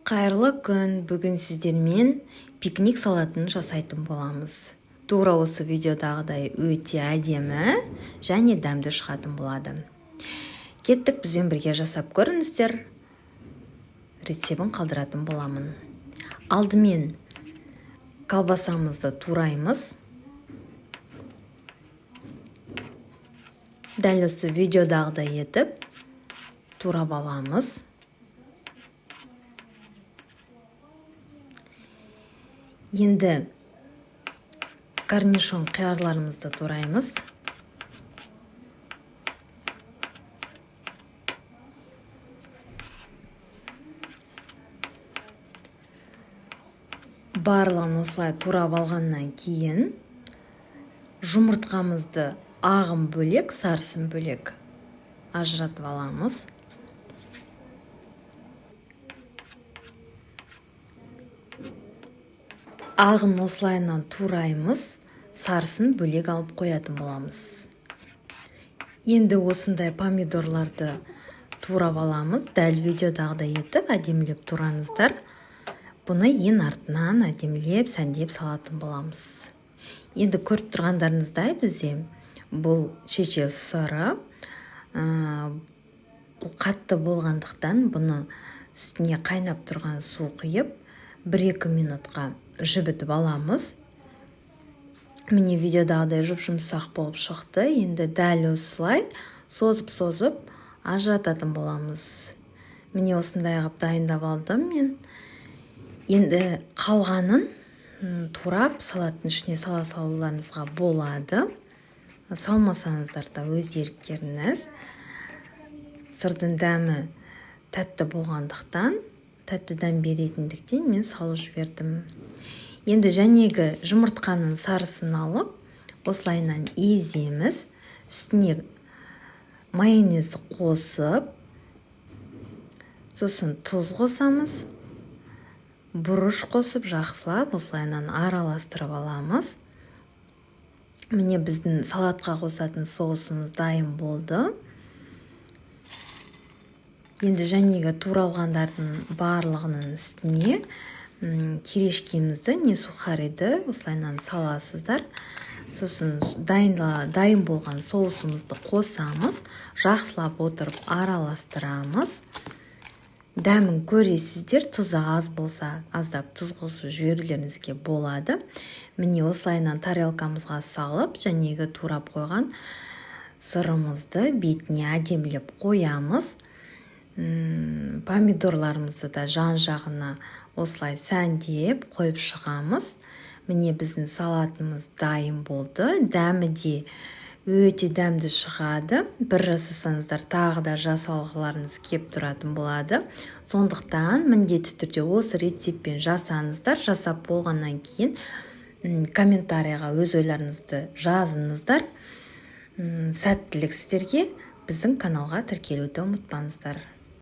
Қайырлы күн. Бүгін сіздермен пикник салатын жасайтын боламыз. Тура осы видеодағыдай өте әдемі және дәмді шығатын болады. Кеттік, бізбен бірге жасап көріңіздер. Рецебін қалдыратын боламын. Алдымен колбасамызды тураймыз. Дәл осы видеодағыдай етіп турап аламыз. Енді корнишон қиярларымызды тураймыз. Барлығын осылай турап алғаннан кейін жұмыртқамызды ағын бөлек, сарысын бөлек ажыратып аламыз. Ағын осылайынан тураймыз, сарысын бөлек алып қоятын боламыз. Енді осындай помидорларды турап аламыз. Дәл видеодағыдай етіп әдемілеп тураңыздар. Бұны ең артынан әдемілеп сәндеп салатын боламыз. Енді көріп тұрғандарыңыздай бізде бұл шеше сыры, бұл қатты болғандықтан бұны үстіне қайнап тұрған су құйып 1-2 минутқа жібітіп аламыз. Міне видеодағыдай жұп-жұмсақ болып шықты. Енді дәл осылай созып-созып ажырататын боламыз. Міне осындай қылып дайындап алдым мен. Енді қалғанын турап салаттың ішіне сала салуларыңызға болады. Салмасаңыздар да өз еріктеріңіз. Сырдың дәмі тәтті болғандықтан, тәтті дәм беретіндіктен мен салып жібердім. Енді жәнегі жұмыртқаның сарысын алып, осылайынан еземіз. Үстіне майонезді қосып, сосын тұз қосамыз. Бұрыш қосып жақсылап осылайынан араластырып аламыз. Міне біздің салатқа қосатын соусымыз дайын болды. Енді жәнегі туралғандардың барлығының үстіне кирешкемізді, не сухариді осылайынан саласыздар. Сосын дайын болған соусымызды қосамыз, жақсылап отырып араластырамыз. Дәмін көресіздер, тұзы аз болса, аздап тұз қосып жіберулеріңізге болады. Міне осылайынан тарелкамызға салып, жәнегі турап қойған сырымызды бетіне әдемілеп қоямыз. Помидорларымызды да жан-жағына осылай сәндеп қойып шығамыз. Міне біздің салатымыз дайын болды. Дәмі де өте дәмді шығады. Бір жасасаңыздар тағы да жасалғыларыңыз кеп тұратын болады. Сондықтан міндетті түрде осы рецептпен жасаңыздар. Жасап болғаннан кейін комментарийға өз ойларыңызды жазыңыздар. Сәттілік сіздерге. Біздің каналға тіркелуді ұмытпаңыздар.